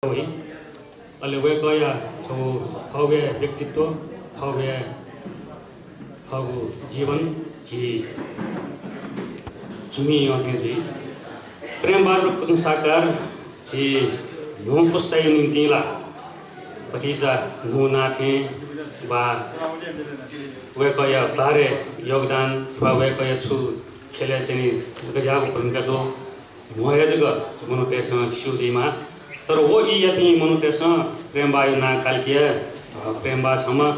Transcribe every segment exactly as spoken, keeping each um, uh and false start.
वइ। अले वय्कःया छगू थःगु हे व्यक्तित्व, थःगु हे, थःगु जीवन झी झुम्हय् यः थें जुइ। प्रेमबहादुर कंसाकार झी न्हू पुस्ताया निंतिं ला भतिचा न्हू नां थें वा वय्कःया बारे योगदान वा वय्कःया छु ख्यलय् चाहिँ नि गज्याःगु भूमिका दु, म्हो हे जक मनूतय्सं स्यू जुइमाः। तर व ईयापिं मनूतय्सं प्रेमबहाया नां काल कि, अ, प्रेमबहा छम्ह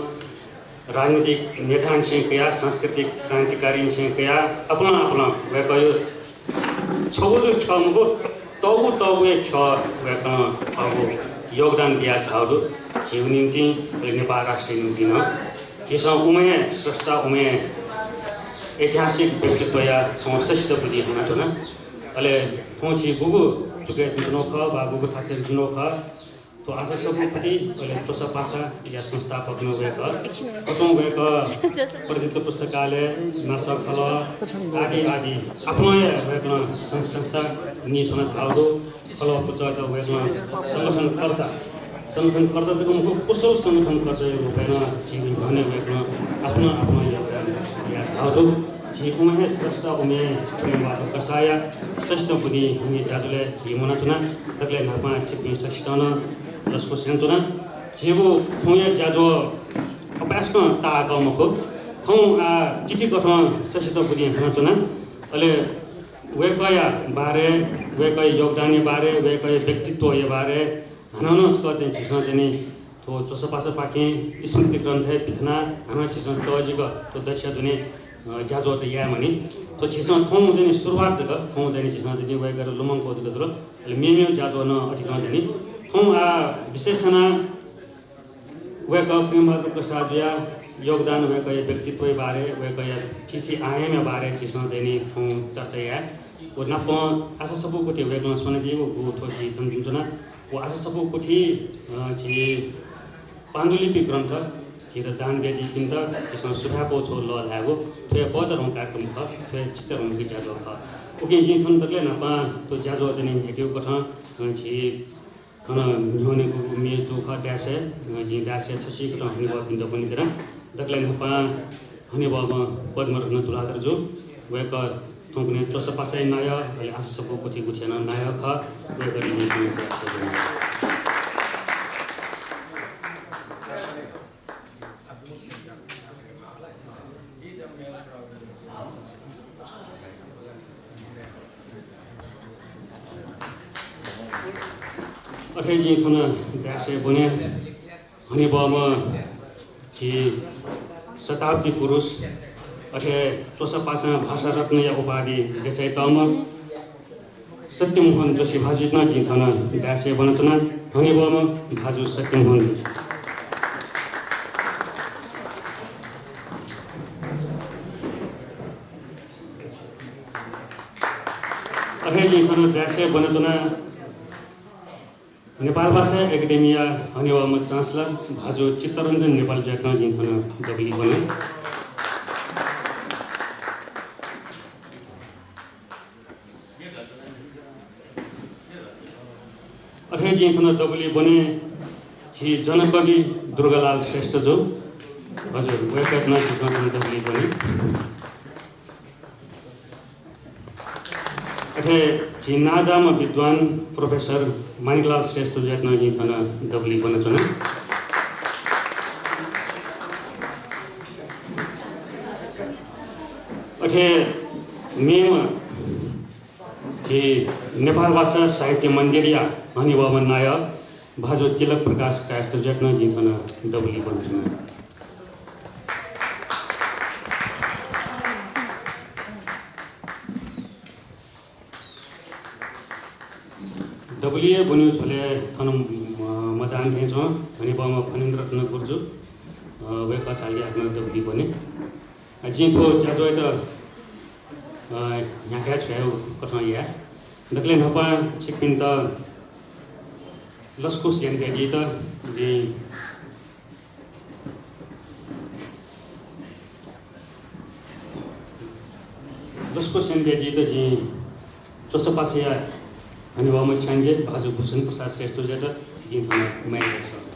राजनीतिक नेतांनिसें कयाः, सांस्कृतिक क्रान्तिकारीनिसें कयाः, आपालं आपालं वय्कःया छगू जक ख्यः मखु, तःगु तःगु हे ख्यः वय्कलं थःगु योगदान बिया झाःगु दु, झीगु निंतिं, अले नेपाल राष्ट्रया निंतिं नं। झीसं उम्ह हे स्रष्टा, उम्ह हे ऐतिहासिक व्यक्तित्वया थौं शशीत बुदिं हनाच्वना। अले थौं झी गुगु चुकय् जुयाच्वनागु खः वा गुगु थासय् जुयाच्वनागु खः, थ्व आशा सफू खुति, अले च्वसापासाया संस्थापक नं वय्कः। कथं वय्कः प्रदीप्त पुस्तकालय, नासः खलः आदि आदि आपालं हे वय्कलं संघ संस्था नीस्वना झाःगु दु। खलः पुचःत वय्कलं संगठनकर्ता, संगठनकर्ता जक मखु, कुशल संगठनकर्ताया रूपय् नं झीगु न्ह्यःने वय्कलं आपालं आपालं योगदान बिया झाःगु दु। झी उम्ह हे स्रष्टा, उम्ह हे प्रेमबहादुर कसाःया शशीत बुदिं हनेबहःया ज्याझ्वलय् झी म्वानाच्वना। दकलय् न्हापां छिकपिं सकसितं नं लसकुस यानाच्वना। झीगु थौंया ज्याझ्वः अपाय्सकं ताःहाकः मखु। थौं आः तिथिकथं शशीत बुदिं हनाच्वना। अले वय्कःया बारे, वय्कःया योगदानया बारे, वय्कःया व्यक्तित्वया बारे हानं नं छकः चाहिँ झीसं चाहिँ नि थ्व च्वसापासापाखें स्मृति ग्रन्थय् पिथनाः हानं झीसं तःजिक थ्व दच्छिया दुने, अ, ज्याझ्वःत याये मानि। थ्व झीसं थौं चाहिँ नि सुरुवात जक, थौं चाहिँ नि झीसं चाहिँ नि वय्कःयात लुमंकागु जक जुल। अले मेमेगु ज्याझ्वः नं अतिकं दनि। थौं आः विशेष यानाः वय्कः प्रेमबहादुर कसाःजुया योगदान, वय्कःया व्यक्तित्वया बारे, वय्कःया थीथी आयामया बारे झीसं चाहिँ नि थौं चर्चा याये। व नापं आशा सफू खुति वय्कलं स्वनादीगु गु थ्व झी थन जुयाच्वना। व आशा सफू खुति, अ, झी पाण्डुलिपि ग्रन्थ झीत दान बियादीपिन्त झीसं सुभाय् पौ छगू लःल्हायेगु थ्व हे बचाधंगु कार्यक्रम खः, थ्व हे चिकिचाधंगु ज्याझ्वः खः। उकिं जिं थन दकलय् न्हापां थ्व ज्याझ्वः चाहिँ नि न्ह्याकेगु कथं, अ, झी थन न्ह्यःने गुगु मेज दु खः दाय्सय्, अ, जिं दाय्सय् छसिकथं हनेबहःपिन्त ब्वनेत्यना। दकलय् न्हापां हनेबहःम्ह पद्मरत्न तुलाधर जु, वय्कः थौंकन्हय् च्वसापासाया नायः, अले आशा सफू खुति गुथिया नं नायः खः। वय्कःयात जिं थन दाय्सय् ब्वने। अथे जिं थन दाय्सय् ब्वने हनेबहःम्ह झी शताब्दी पुरुष, अथे च्वसापासां भाषा रत्नया उपाधि देछानातःम्ह सत्यमोहन जोशी भाजुयात नं जिं थन दाय्सय् ब्वनाच्वना। हनेबहःम्ह भाजु सत्यमोहन जोशी। अथे जिं थन दाय्सय् ब्वनाच्वना नेपालभाषा एकेडेमीया हनेबहःम्ह चान्सलर भाजु चित्तरञ्जन नेपालजुयात नं जिं थन दबुलिइ ब्वने। अथे जिं थन दबुलिइ ब्वने झी जनकवि दुर्गालाल श्रेष्ठ जु। हजुर, वय्कःयात नं झीसं थन दबुलिइ ब्वने। अथे झी नांजाःम्ह विद्वान प्रोफेसर माणिकलाल श्रेष्ठजुयात नं जिं थन दबुलिइ ब्वनाच्वना। अथे मेम्ह झी नेपालभाषा साहित्य मन्दिरया हनेबहःम्ह नायः भाजु तिलक प्रकाश कायस्थजुयात नं जिं थन दबुलिइ ब्वनाच्वना। दबुलिइ ब्वनेगु झ्वलय् थन, अ, मचान थें च्वं हनेबहःम्ह फणीन्द्र रत्न गुरुजु, अ, वय्कः छाय्कि आः थन दबुलिइ ब्वने। अ, जिं थ्व ज्याझ्वःयात, अ, न्ह्याकाः छ्वयागु कथं याये। दकलय् न्हापां छिकपिन्त लसकुस यानाबियादीत जिं लसकुस यानाबियादीत जिं च्वसापासाया हनेबहःम्ह छ्याञ्जे भाजु भूषण प्रसाद श्रेष्ठजुयात जिं थन माया यात।